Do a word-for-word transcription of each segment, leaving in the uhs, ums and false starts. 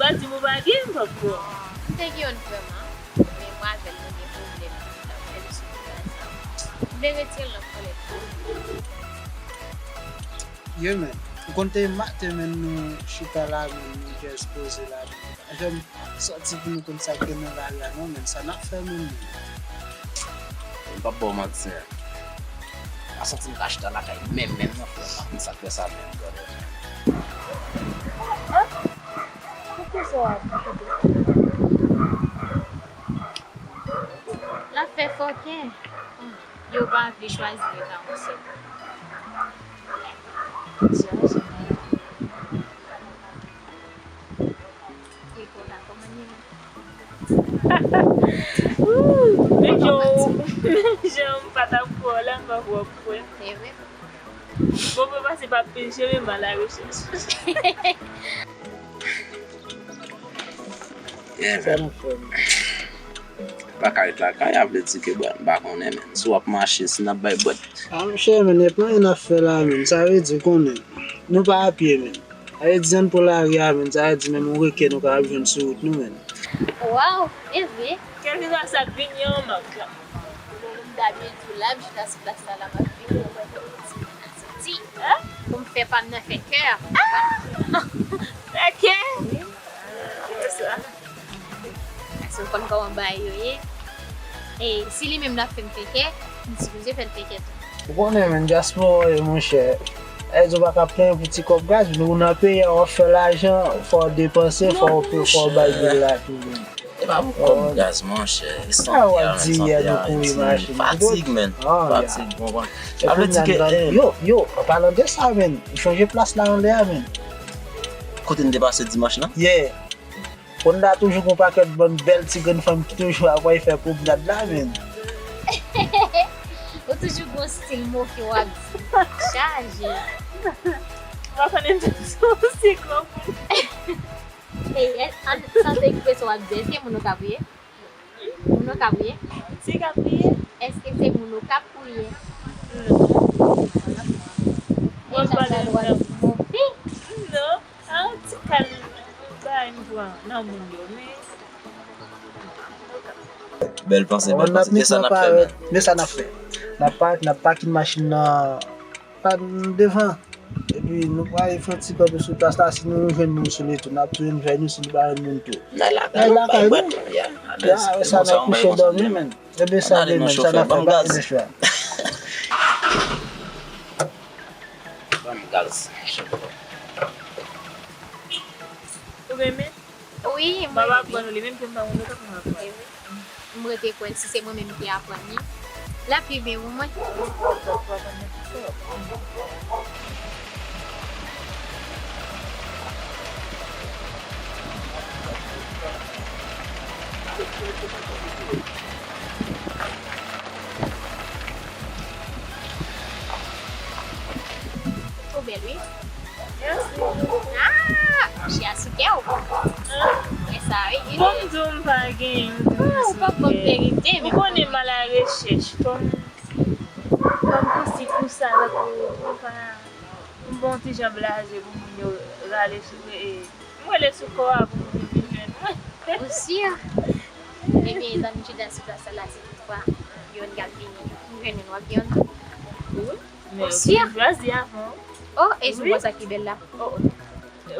Pa di m ou pa gen, m p ap kwè w. M te gen youn vrèman, men mwen avè l nou gen pwoblèm. L ap fè m soufri la sa. M vle retire l nan kòlèt. Yo, men, ou konn te maten, men, nou chita la, men, nou just poze la, men. Pa janm sòti pou nou konn sa k gen nan lari a non, men, sa n ap fè menm, men? M p ap ba w manti, men. M pa santi m ka chita lakay menm, menm non, frè. M pa konn sa k fè sa menm, brother. Poukisa w ap koute? L ap fè fòkè. Yo pa vle chwazi ret ak yon sèl. Ti aje. E konsa kòman ye? Menm jan w, menm jan m pa t ap kwè w la, m pa kwè w ap kwè. Se vre. Bon, mwen pase pa pil, je me mal a rechèch. Yeah, man. Pa ka ret lakay a vle di ke, bon, m pa konnen, men. Si w ap mache, si n ap bay bwèt. Ah, monchè, men, e pa anyen n ap fè la, men. Sa vle di, konnen. Nou pa a pye, men. Sa vle di, ann pran lari a, men. Sa vle di, menm yon reken nou ka ap jwenn sou wout nou, men. Waw, e vre. Kèlkeswa sa k vini an, m ap pran. M ta byen di w la, m chita sou plas la, la, m ap viv, mwen, mwen, mwen, mwen, soti. Pou m fè pa m nan fè kè. Fè kè? Paske w konn kòman bagay yo ye. E si li menm l ap fè m fè kè, m sipoze fè l fè kè tou. Ou konnen, men, dyaspora, monchè. Sa vle di w pa ka plenyen pou ti kòb gaz, men ou nan peyi a, w ap fè lajan, fò w depanse, fò w, fò w bay bil la tou. E pa pou kòb gaz, monchè. E sante a, men, sante a, men. Fatig, men. Fatig, konprann. Sa vle di ke, eh. Yo, yo, an palan de sa, men, ou chanje plas la anlè a, men. Kote n te pase dimanch lan? Yeah. Konn la toujou gon pakèt bann bèl ti grenn fanm ki toujou ap al fè pwomnad la, men. Ou toujou gon stil moke w ap di. Chaje. M pa konnen m te sou si gwo. Ey, è-, an, san te ekspresyon w ap di, èske moun Okap ou ye? Moun Okap ou ye? Ti Kapriye? Èske se moun Okap ou ye? Non. Mwen pa gen moun. Non. A, ti kal bagay m pran nan moun yo, men. Bèl panse, bèl panse. E sa n ap fè, men. Men sa n ap fè. N ap pa, n ap pake machin nan pa devan. Epi nou prale fè yon ti kanpe sou plas la, si nou jwenn moun sou li tou, n ap tou vin jwenn nou, si nou pa jwenn moun tou. N al lakay nou, bay bwèt nou, ya. Ya, sa n al kouche dòmi, men. Ebyen sa vle, men, sa n ap fè, pa gen lechwa. Ban m gaz. Ou renmen? Wi, mwen renmen. M ap aprann ou li, menm ke m pa konn li, m ap aprann. M rete kwè si se mwen menm ki aprann li, l ap pi byen pou mwen. Ou bèl, wi. Mèsi. Ah, monchè a sou kè w. Wè sa, wi. Bon, m di w m pa gen, m di w m sou kè. Ou pa konn verite, men ou konnen m a la rechèch. Fò m, fò m pouse pou sa, tankou, m pa, m bon ti jan blaze pou moun yo rale sou, e, m rele sou kò a pou moun yo vin jwenn mwen. Ou si? Ebyen, zanmi, jodi a sou plas la, si toutfwa, yonn k ap vini, m jwenn youn, w ap gen youn tou. Wi. Ou si? Ou chwazi avan. Oh, e sou konsa ki bèl la. Oh, oh.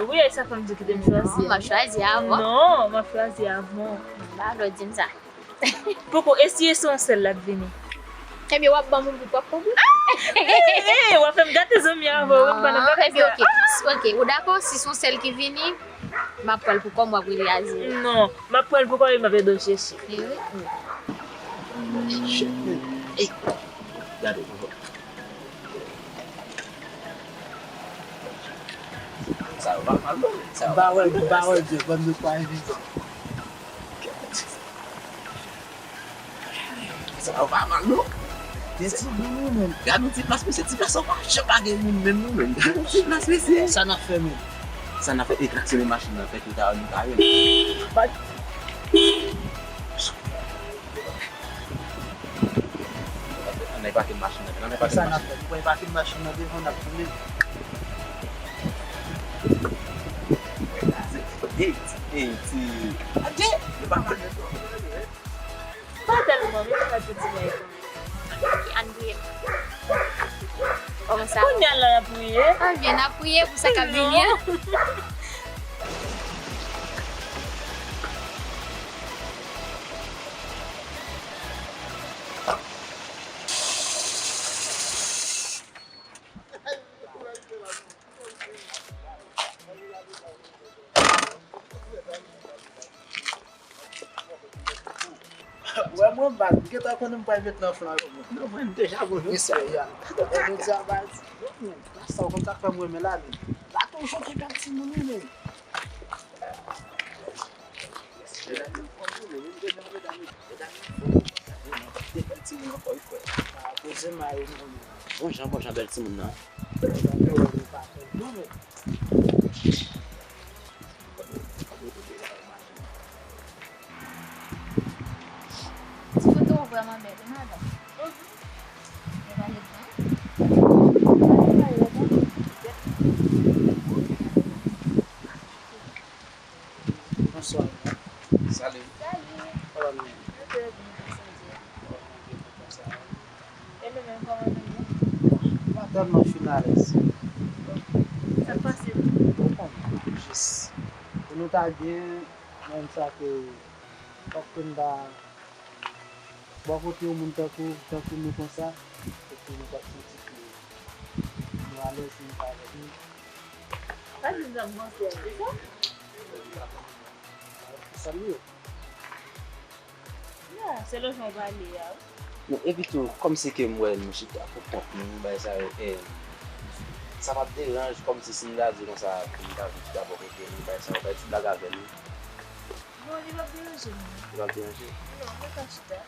Wi, e sa fè m di kite m chwazi. Non, m ap chwazi avan. Non, m ap chwazi avan. M pa vle w di m sa. Poko, e si e se yon sèl la k vini? Ebyen, w ap ban m yon bout, w ap pran bout. Eh, eh, w ap fè m gate zanmi avan, wi, m pa nan bagay sa. Ebyen, ok. Ok, ou dakò, si se yon sèl ki vini, m ap pran l pou kò m, w ap rele Azile. Non, m ap pran l pou kò m, m ap ede w chèche. Eh wi. Shit, man. Ey, gade, sa yo pa mal, non. Sa yo pa mal. M pa wè l, m pa wè l byen, ban m de twa envite. Sa yo pa mal, non. Gen ti moun, wi, menm. Gade yon ti plas, mesye, ti plas, ou pa janm pa gen moun menm, non, menm. Gade yon ti plas, mesye. Sa n ap fè, menm? Sa n ap fè, e klaksonnen machin nan, fè ke ta, nou ta rele. Bat. Ann al pake machin nan, ann al pake machin nan. Sa n ap fè? Nou pral pake machin nan devan, n ap tounen. Ey, ti, ey, ti. Ade, yo pa konn. Pa tèlman, men pa fè ti bagay konn. Ann priye. Kòman sa? Kounye a la, n ap priye. Ah, byen, n ap priye pou sa k ap vini an. Wè mwen baz, m gentan konnen m pral met nan flan yo. Non, mwen, m deja bon, non. Respè, ya. Jodi a baz, non, men, sa w konn sa k fè m renmen la, men. La toujou gen bèl timoun, wi, men. Medam yo fò tou, men, medam yo, medam yo, medam yo fò, medam yo, de bèl timoun ankò, wi, frè. Ah, poze may, wi, men. Bon jan, bon jan, bèl timoun nan. Sa fè wè nou pa fè, non, men. Ti foto w vrèman bèl, wi, madanm. Yo pa met mwen. Bonswa. Salut. Salut. Kòman nou ye? Mwen trè byen, mèsi Bondye. Kòman nou ye kontan sa? E nou menm, kòman nou ye? Pa tèlman fin alèz. Sa k pase? Ou konnen, jis pou nou ta byen, menm sa ke fòk ke n ta bò kote yon moun tankou, tankou nou konsa, epi nou p ap santi ke nou alèz, nou pa avèk nou. Pa di m sa m panse a, se sa? Sa m ye. Non, se lòt jan w pale a, wi. Non, epi tou, kòmsi ke m wè nou chita pou kont nou, bagay sa yo, eh, sa p ap deranj, kòmsi si m ta di konsa, m ta vin chita bò kote nou, bagay sa yo, bay ti blag avè nou. Non, li p ap deranje m, non. Li p ap deranje? Non, nou ka chita.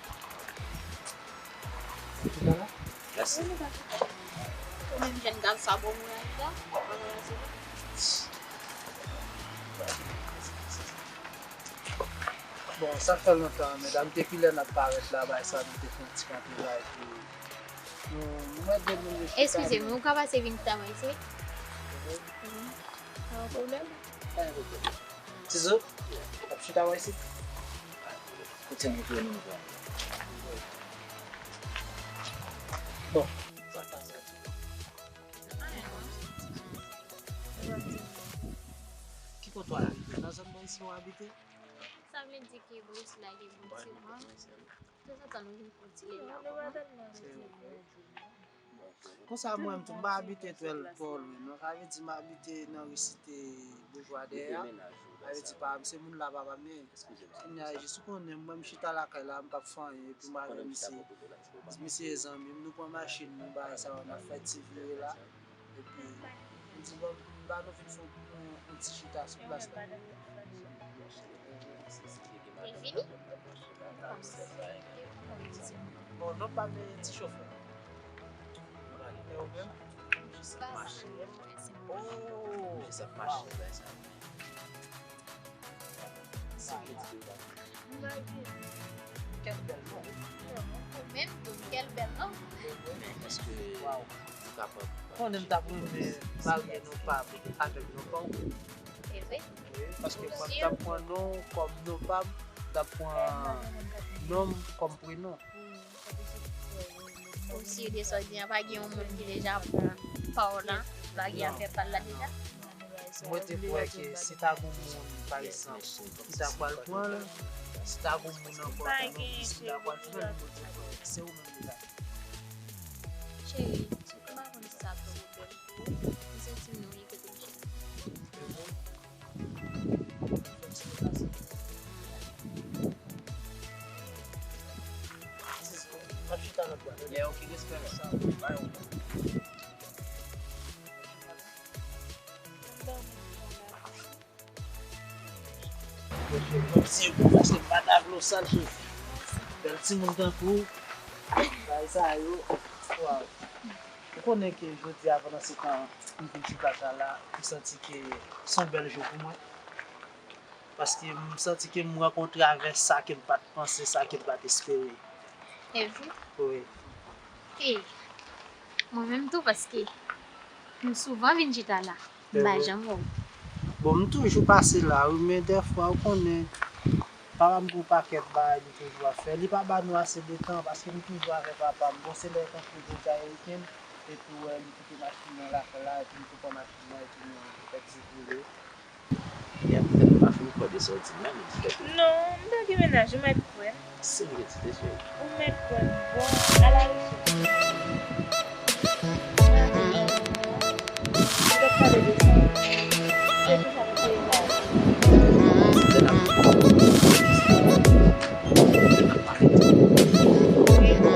Ou chita la? Mèsi. Wi, nou ka chita. Ou menm jèn gason, sa bon moun a chita? Bon, sa fè lontan, medam, depi lè n ap parèt la, bay sa, nou te fè yon ti kanpe la, epi nou, nou wè de moun yo chita. Eskize m, ou ka pase vin chita bò isit? Mhm. Pa gen pwoblèm. Pa gen pwoblèm. Tizou, w ap chita bò isit? Kote nou vle nou pran? Bon, sa k pase? Ki kote w abite? Nan zòn bò isit w abite? Sa vle di ke bò isit la gen bon ti van. Tanzantan nou vin pran ti lè la. Konsa mwen menm tou, m pa abite twèl twò lwen, non. Sa vle di m abite nan ri Site Boujwa dèyè a. Sa vle di pa, se moun la papa m ye. Kounye a, jis ou konnen, mwen m chita lakay la, m p ap fè anyen, epi m avè misye. Misye zanmi m, nou pran machin nou, bagay sa yo, n ap fè ti vire la. Epi, m di, bon, m ba nou vin fè yon, yon, yon ti chita sou plas la. Li fini? Bon, non pa m, men ti chofè. E ou menm? Oh, sa la. Kèl bèl non. Ou menm tou, kèl bèl non. Men èske nou kapab. Konnen m t ap renmen marye non pa m avèk non pa w. E vre? Wi, paske mwen m t ap pran non w kòm non pa m, m t ap pran non m kòm prenon. Ou si de sa w di a, pa gen yon moun ki deja pran pa w lan, pa gen afè pa l la deja? Mwen te kwè ke si ta gon moun, pa egzanp, ki ta pral pran l, si ta gon moun ankò, ta non, ki si ta pral pran l, mwen te kwè se ou menm li ta. Cheri, m pa konn si sa pwoblèm pou ou. M santi m nou ye kote m chita. Lè ok, respè, men sa bay yon. Mwen se yon pastè pa ta glosal, cheri. Bèl timoun tankou w. Bagay sa yo. Waw. Ou konnen ke jodi a, pandan se tan m vin chita sa la, m santi ke se yon bèl jou pou mwen. Paske m santi ke m rankontre avèk sa ke m pa t panse, sa ke m pa t espere. E vre? Wi. E mwen menm tou, paske m souvan vin chita la. M pa janm wè w. Bon, m toujou pase la, wi, men dèfwa, ou konnen, papa m gen yon pakèt bagay li toujou ap fè. Li pa ba nou ase de tan, paske m toujou avè papa m. Bon, se lè tankou jodi a weekend, epi w wè li kite machin nan lakay la, epi m tou pran machin nan, epi nou fè ti boule. Yè, poutèt m pa fin kwè de sa w di m nan, men poutèt. Non, m pa gen mennaj, ou mèt kwè m. Si m gen ti te cheri. Ou mèt kwè m. Bon, ala rechèch. Ou mèt pale de sa. Se kisa nou te la? Se lè n ap, se lè n ap pale. Wi, ah,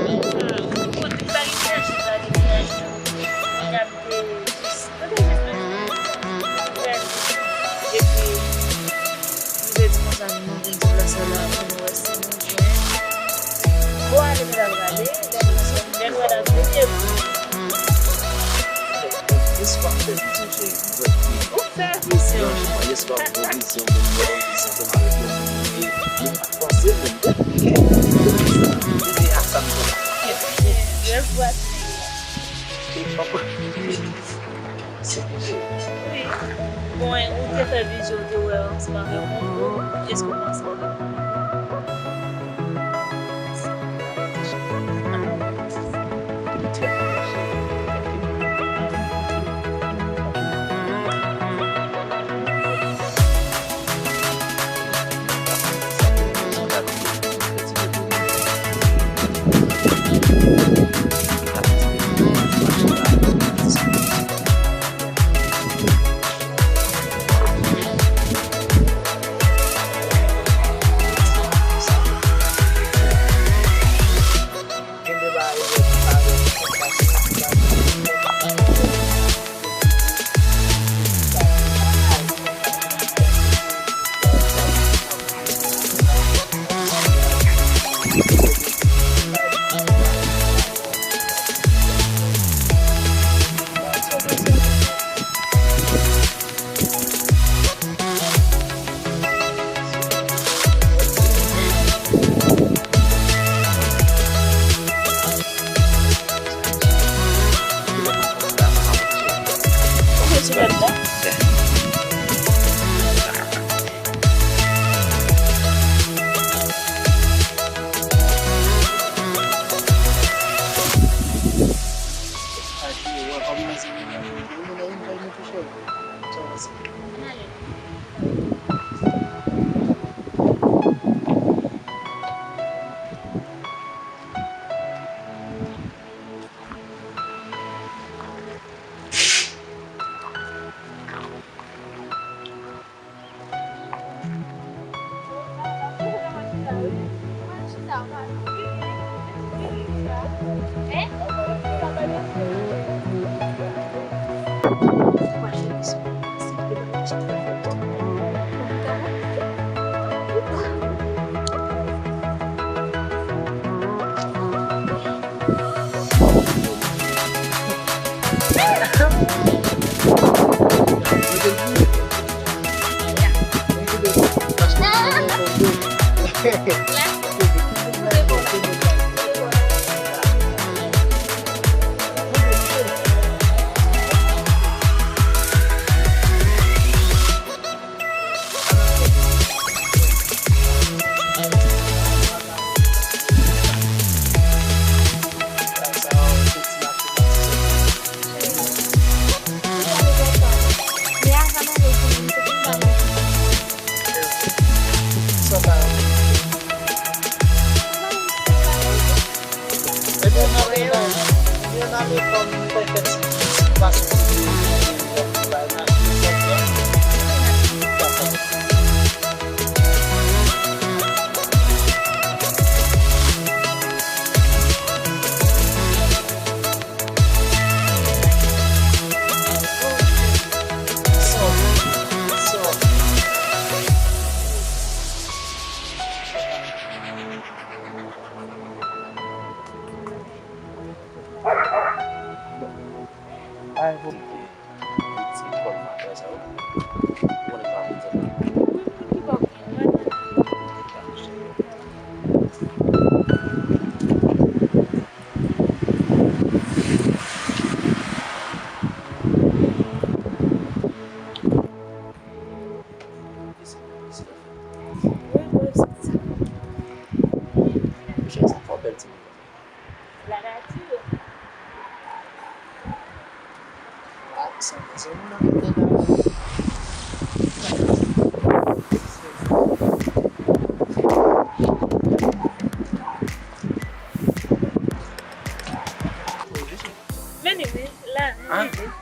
ou konn m pa gen mennaj, m pa gen mennaj, non. Kòm te jis, nou te jis bezwen konsa. Epi, nou te di konsa, nou vin sou plas la, pou nou wè si nou jwenn. Bon, ale, nou al gade, lè nou, lè nou wè n ap vini, epi. Jis w ap fè vizyon, cheri. Ou fè vizyon. Yon jou, yon jou, w ap fè vizyon, moun yo, vizyon, kòm avèk yon moun, e, e, Panse menm. Se a sa m panse. Rèv bwat. Se pou ou. Wi. Bon, ou te fè vizyon, ou te wè ansanm avèk yon moun. Èske ou panse avèk mwen? Ebyen, n ale, n ale kòm nou fè kèk ti, ti, ti pase pou nou bay nan ti kèk. Ay, bon. Wi, wi, se sa. Chèz sa twò bèl, ti moun. La nati. Ah, sa, sa, nou nan kote la. Men li, wi, la, nou rive. Wi.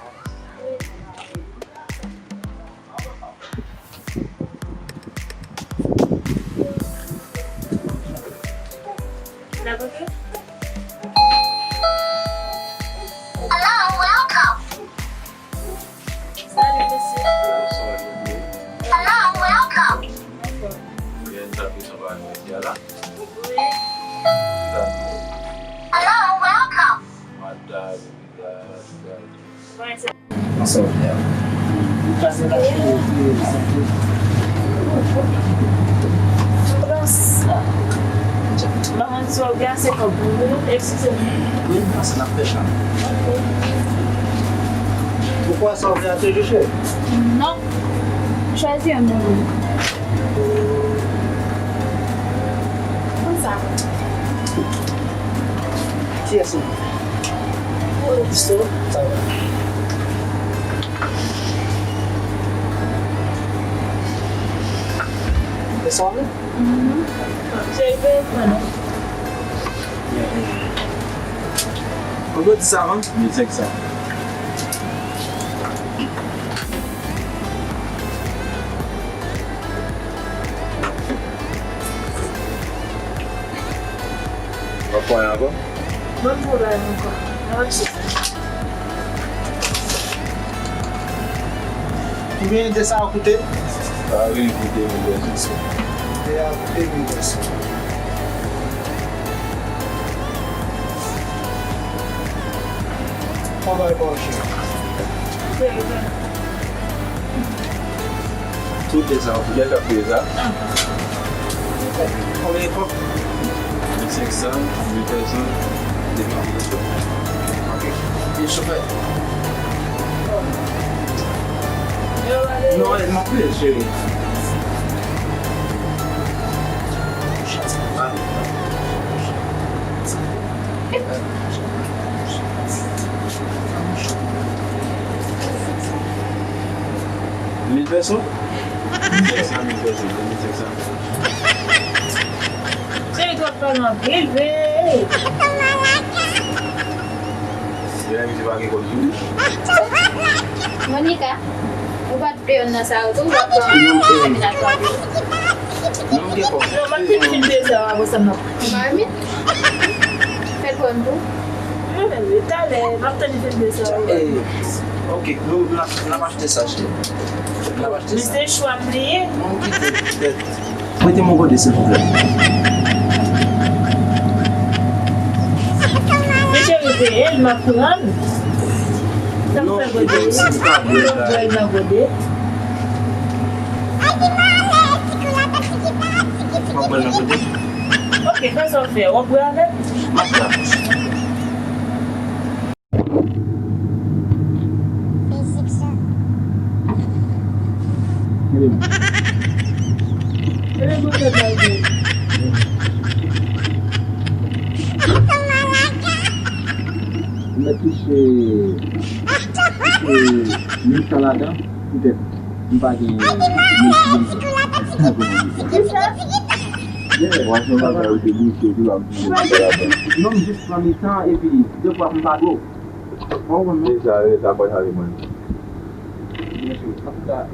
Hello, welcome. Salut, monsieur. Hello, welcome. Wi. Hello, welcome. Ansanm. Maman, si w gen ase kòb pou mwen, eskize m. Wi, pase n ap fè sa. Ou kwè sa w vle a te riche? Non. Chwazi yon moun. Konsa. Kiyès ou? Pisto? Sa va. E sa w vle? Mhm. Cheri, peye pou mwen non. Konbyen w di sa, man? Mil senk san. W ap pran ankò? Ban m pran bagay ankò. Mwen ap chita. Konbyen de sa a koute? Sa a vin koute mil pèsòn. De a koute mil pèsòn. Travay pa w chè. Tout de sa, ou byen k ap peye sa. Konbyen kòb? Mil senk san, mil pèsòn, de mil pèsòn. Ok. E chofè? Non, e, m ap peye, cheri. Mil pèso? Mil senk san, mil pèso, mil senk san. Cheri, twòp pale anpil, veye. Monica, ou pa t vle yonn nan sa yo tou, ou pa t pran. Non, m gen kòb. Non, m ap fin filme sa yo, apre sa m ap. Marmit? Fè l pran pou. Mwen menm, wi, talè, m ap tann li fin de sa. Eh, ok, nou, n ap, n ap achte sa, cheri. N ap achte sa. Men se chwa m li ye. Non, kite, kite. Prete m yon gode, silvouplè. Men cheri, se el m ap pran. Sa m fè gode? Non, kite, si w ka bwè la. Bwè nan gode. M ap bwè nan gode. Ok, fè sa w fè. W ap bwè avè m? M ap bwè avè m. Gade m. Gade m pou tèt la, gade. Ou mèt touche, touche mil san ladan, poutèt. M pa gen mil, mil. Kisa? Yeah. Wè, se yon bagay ou te bouche, epi w ap di mil ladan. Non, m jis pran mitan, epi de fwa m pa dwe. Ou konprann, non? Deja, e, sa pa chanje mwen. Byen si, antouka, e.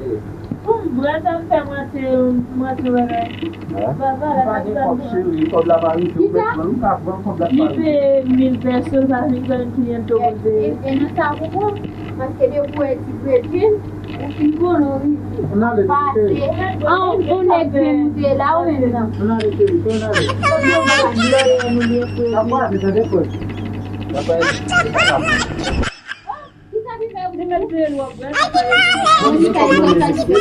Pou m bwè sa, m fè mwatye, mwatye bagay. Hein? Baba la, m pa gen kòb, cheri, kòb la pa rive, ou mèt pran, m ka pran kòb la pa rive. Li peye mil pèso, sa vin jwenn kliyan to kote. E, e, e nan sa pou pran, paske depi w wè ti Gretchen, ou fin konnen w rive. Pase, an, on nèg te moute la, ou menm nan. Ann ale, cheri, ann ale. Kòb yo pa la, lè nou gen frè. Sa pa ale, tande, frè. Sa pa ale. Kisa ki fè ou te mèt peye l w ap bwè? Monica, e konsa ki fè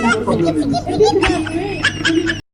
la.